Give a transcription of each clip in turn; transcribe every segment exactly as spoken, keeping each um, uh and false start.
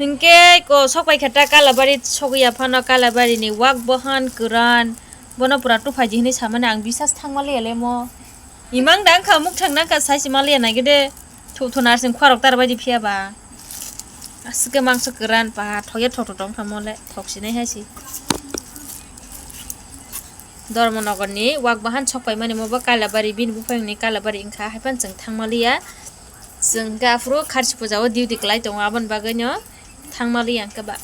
Hinkhe ko sok pai khe ta Kalabari sogwi ya phano Kalabari ni wak bahan kwran bono pura tuphaiji hinwi samani ang bisas thangma liya le mo. Imang da wngkha mukthang nangkha sai se ma liya nai gede thu thu narsing khwarok tar baidi phiya ba. Aswk khe mangso kwran pa thok ya thok thok tong kha mo le thok sinai hai se. Dharmanagar ni wak bahan sok pai mani mo bo Kalabari bini buphang ni Kalabari wngkha hai phano chwng thangma liya. Chwng khe aphuru kharchi puja o duty kwlai tongo, aboni bagwi no thangma liya hwnkhe ba.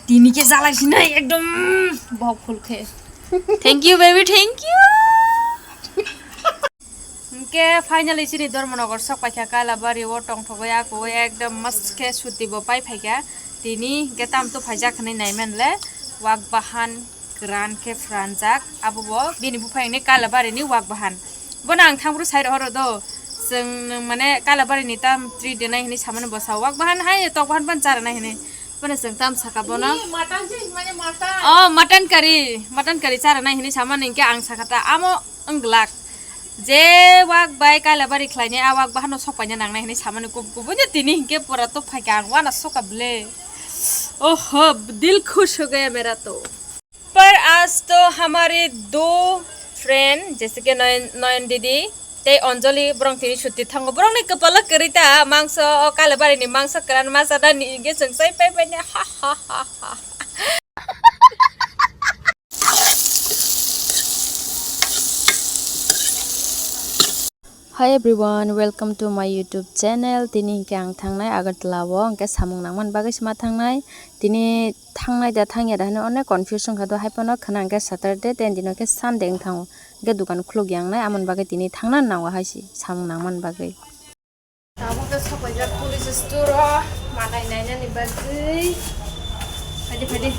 Tini khe jalai sinai ekdom bohok phul khe. Thank you, baby, thank you. Hwnkhe finally chini Dharmanagar sok paikha Kalabari o tongthogwi akugwi ekdom mast khe suti bo pai phaikha. Tini hwnkhe tamto phaijak hinwi naimanle wak bahan. Kwran khe phranjak, abo bo bini buphang ni Kalabari ni wak bahan. Bono ang thangphuru sai rohoro do, chwng nwng mane Kalabari ni tam tree denai hinwi samani bwsa wak bahan hai tok bahan phano charanai hinwi. Bono chwng tam saka bono. Ini mutton se, mane mutton. Oh, mutton curry, mutton curry charanai hinwi samani hwnkhe ang sakha ta amo wng glak. Je wak bai Kalabari khlainai a wak bahano sok paina nangnai hinwi samani kub-, kubui no tini hwnkhe pura tok phaikha ang uanasukha ble. Oho, dil khush ho gaya mera to. Par aaj to hamare do friend, jaise ki Nayan, Nayan didi tei Anjali, borok tini suti thango. Borokni kwpalo kwrwi ta mangso, o Kalabari ni mangso kwran ma chana ni hwnkhe chwng sai pai pai ni. Ha, ha, ha, ha. Hi everyone, welcome to my YouTube channel. Tini hwnkhe ang thangnai Agartala o, hwnkhe samung nangmani bagwi se ma thangnai. Tini thangnai da thangya da hinwi onek confuse wngkha do, hai phano khwna hwnkhe Saturday tei dino khe Sunday wng thango, hwnkhe dukan khuluk ya wngnai, amoni bagwi tini thangna nango hai se samung nangmani bagwi. Tabuk khe sopaijak police store o manai nainani bagwi. Phaidi, phaidi.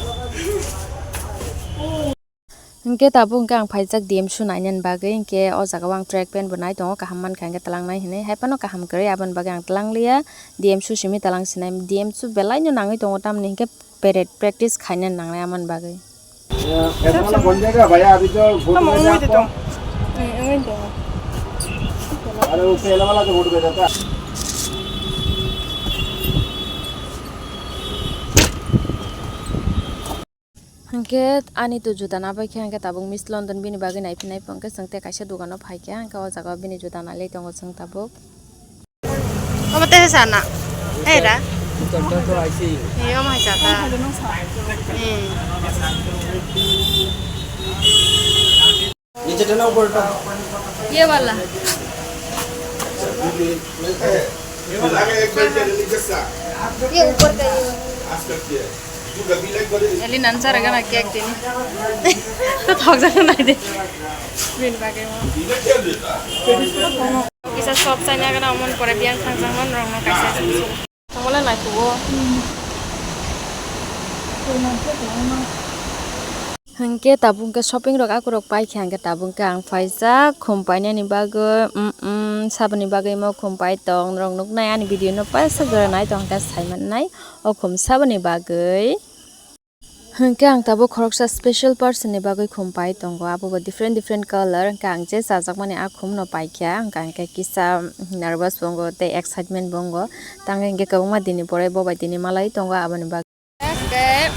Hwnkhe tabuk hwnkhe ang phaijak D M C nainani bagwi, hwnkhe o jaga o ang track pant bo nai tongo, kaham mankha hwnkhe twlangnai hinwi, hai phano kaham kwrwi, aboni bagwi ang twlang liya, D M C simi twlang sinai, D M C belai no nangwi tongo, tamni hwnkhe parade practice khaina nangnai, amoni bagwi. Tamo wngwi tong. Hmm, wngwi tong. Are usse ele wala to vote beta tha. Hwnkhe ani to juda nabai khe hwnkhe tabuk Miss London bini bagwi naiphi naiphi hwnkhe chwng tei kaisa dogano phaikha, hwnkhe o jaga o bini juda nailai tongo chwng tabuk. Omo tei sana. Ei ra. Ei, omo hai sa ta. Hmm. Niche tena upor ta. Ye wala. Ye upor ta ye. Eli nan chara gana cake tini. To thok jana nai de. Bin bagwi mo. Kisa shop chaina gana omon pore biyang thangjak man rong no kaisa. Tongmale naithugo. Hwnkhe tabuk hwnkhe shopping rok akurok paikha hwnkhe tabuk hwnkhe ang phaijak khum painani bagwi, mm, mm, saboni bagwi mo khum pai tong norok nuknai ani video no paisa jora nai tong hwnkhe saimannai o khum saboni bagwi. Hwnkhe ang tabuk khoroksa special person ni bagwi khum pai tongo, abo bo different different color, hwnkhe ang je chajakmani a khum no paikha, hwnkhe ang khe kisa nervous bo wngo tei excitement bo wngo, tangwi hwnkhe kwbangma din ni pore bo bai tini malai tongo aboni bagwi. Hwnkhe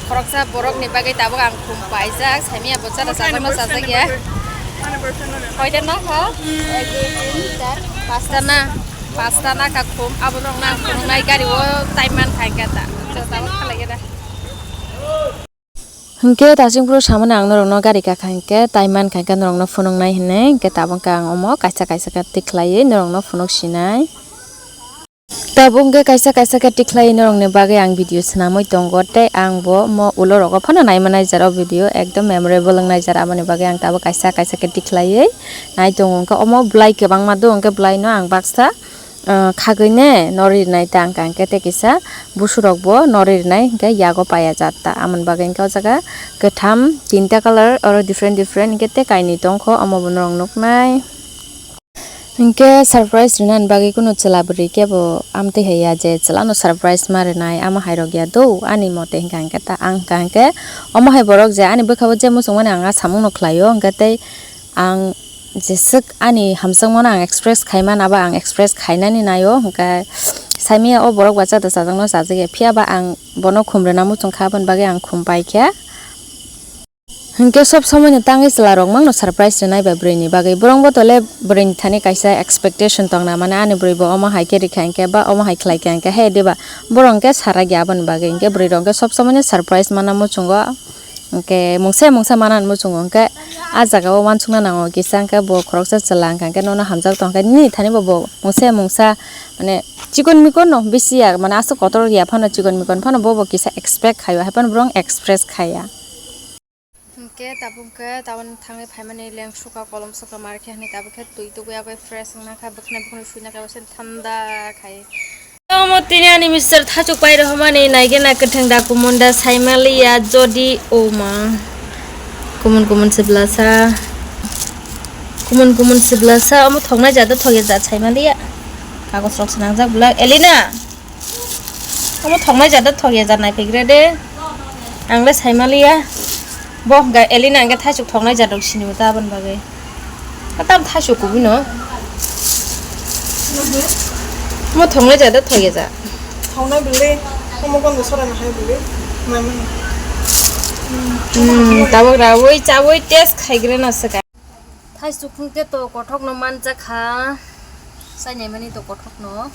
khoroksa borok ni bagwi tabuk ang khum paijak, saimanya bo chara chajakno chajakya. Hoite no kha? Ek, dui, tin, char, pasta na, pasta na kha khum, abo rok na ang phunuknai gari o time man khai kha ta. Tabuk khalai khe da. Hwnkhe tachwng phuru samani ang norokno gari kakha hwnkhe tai mankha hwnkhe norokno phunuknai hinwi, hwnkhe tabuk khe ang omo kaisa kaisa khe tikhlaiwi norokno phunuk sinai. Tabuk hwnkhe kaisa kaisa khe tikhlaiwi norokni bagwi ang video swnamwi tongo tei ang bo omo ulo rogo phano naima naijar o video ekdom memorable wng naijar, aboni bagwi ang tabuk kaisa kaisa khe tikhlaiwi nai tongo. Hwnkhe omo bwlai kwbangma do, hwnkhe bwlaino ang baksa ah, khagwi ne no rinai ta, hwnkha hwnkhe tei kisa busurok bo no rinai hwnkhe yago paya jat ta, amoni bagwi hwnkhe o jaga kwtham tinta colour oro different different hwnkhe tei kainwi tongkho, omo bo norok nuknai. Hwnkhe surprise rinani bagwi kunu chwla bwrwi kebo amtwi hai ya je chwlano surprise ma rinai, amo hai rok ya do ani mote hwnkha hwnkhe ta, ang hwnkha hwnkhe omo hai borok je ani bwkha o je muchungmani ang a samungno khlaio, hwnkhe tei ang jeswk ani hamjakmano ang express khaimani, abo ang express khainani naio, hwnkhe Saimaya o borok ba chato chajakno chajakya, phiya ba ang bono khum rwna muchung kha, aboni bagwi ang khum pai kha. Hinkhe sob somoino tangwi chwla rok mangno surprise rwnai ba bwrwini bagwi. Borok bo tole bwrwini thani kaisa expectation tongna, mane ani bwrwi bo omo hai khe rikha hinkhe ba omo hai khlai kha hinkhe, he diba borok hinkhe sarakya aboni bagwi. Hinkhe bwrwi rok hinkhe sob somoino surprise manna muchungo. Hinkhe mungsa mungsa manna muchungo, hinkhe ah jaga o uansukna nango kisa, hinkhe bo khoroksa chwla hinkhe nono hamjak tongkha, nini thani bo bo mungsa mungsa mane chikon mikon no bisi ya, mane aswk kotor ya phano chikon mikon phano bo bo kisa expect khaio, hai phano borok express khaiya. Hinkhe tabuk hinkhe tabuk thangwi phaimani leng suka kolom suka mar khe hinwi tabuk khe twi tubui aboni fresh wngna kha, bwkhwnai bwkhwnai suina khe thanda khai. Omo tini ani mister thachuk pai rohormani naigena kwthwng da kumun da saimaliya jodi oma. Kumun kumun siblasa. Kumun kumun siblasa omo thoknai jat thokya jat saimaliya. Kagos rok swnangjak bwlak. Elina. Omo thoknai jat thokya jat naiphikre de. Ang le saimaliya. Bo hwnkha Elina hwnkhe thaisuk thoknai jat rok sinimata aboni bagwi. Tam thaisuk kubui no. Omo thoknai jat thokya jat. Thoknai bwlwi. Omo kondo sora na hai bwlwi. Mai mai. Hmm, tabuk rawi chawi test khaigrena swkang. Thaisuk hwnkhe to kothokno manjakha. Sainaimani to kothokno.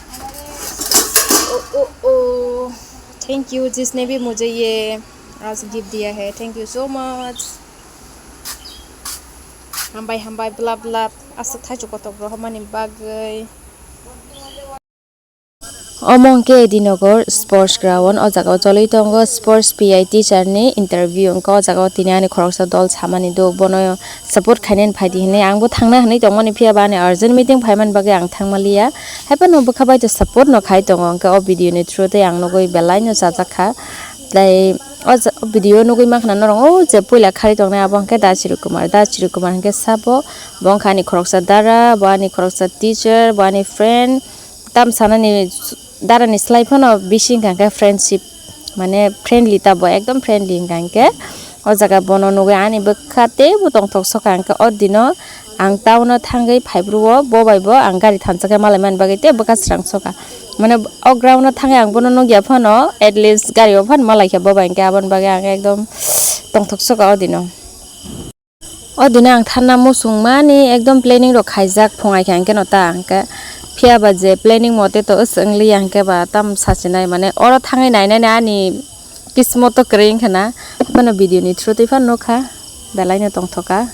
Oh, oh, oh. Thank you, jisne bhi mujhe ye aaj gift diya hai. Thank you so much. Hambai, hambai, blap, blap. Aswk thaisuk kothok rohormani bagwi. Omo hwnkhe Edinogor Sports Ground, o jaga o choli tongo sports P I teacher ni interview wngkha. O jaga o tini ani khoroksa dol samani do, bono support khainani phaidi hinwi ang bo thangna hinwi tongmani, phiya ba ani urgent meeting phaimani bagwi ang thangmaliya. Haiphano bwkha bai to support no khai tongo, hwnkhe o video ni through tei ang nugwi belai no chajakha. Tei o ja-, o video nugwi mankha norok o je puila khari tongnai abo hwnkhe Da Chiri Kumar. Da Chiri Kumar hwnkhe sabo, bo wngkha ani khoroksa dara, bo ani khoroksa teacher, bo ani friend. Tam sanani darani slai phano bisi wngkha khe friendship, mane friendly ta bo ekdom friendly wngkha hinkhe o jaga bono nugwi ani bwkha teibo tongthok sokha hinkhe o dino ang town o thangwi phaibrwo bo bai bo ang gari thansa khe malai mani bagwi tei bwkha srang sokha, mane o ground o thangwi ang bono nugya phano at least gari o phano malai kha bo bai hinkhe aboni bagwi ang ekdom tongthok sokha o dino. O dino ang thanna muchung mani ekdom planning rok khaijak phungai kha hinkhe no ta hinkhe phiya ba je planning mote to wng liya hinkhe ba tam sachinai mane oro thangwi nainani ani kismot to kwrwi wngkha na phano video ni through twi phano nukha belai no tongthoka.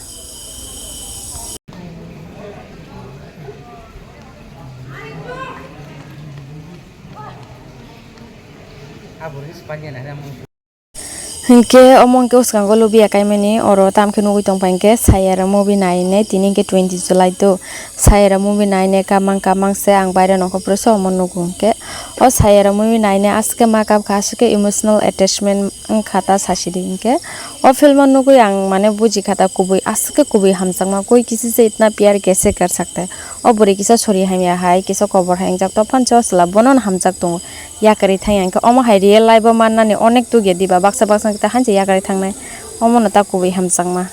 Hinkhe omo hinkhe bwskango lubiya kaimani oro tamkhe nugwi tongpai hinkhe Sayara movie nainai tini hinkhe twenty July to Sayara movie nainai kamang kamang se ang baire nongkhor pore se omo nugo hinkhe o Sayara movie nainai aswk khe ma kap kha aswk khe emotional attachment wngkha ta sasidi hinkhe o film o nugwi ang mane bujikha ta kubui aswk khe kubui hamjakma koi kisi se itna pyar kaise kar sakte o bwrwi kisa sori hamya hai kisa kobor hai wngjak to phan se o chwla bono hamjak tongo. Yakarwi thangya hinkhe omo hai real life o mannani onek tugya diba baksa baksa hinkhe ta hanse yakarwi thangnai omono ta kubui hamjakma.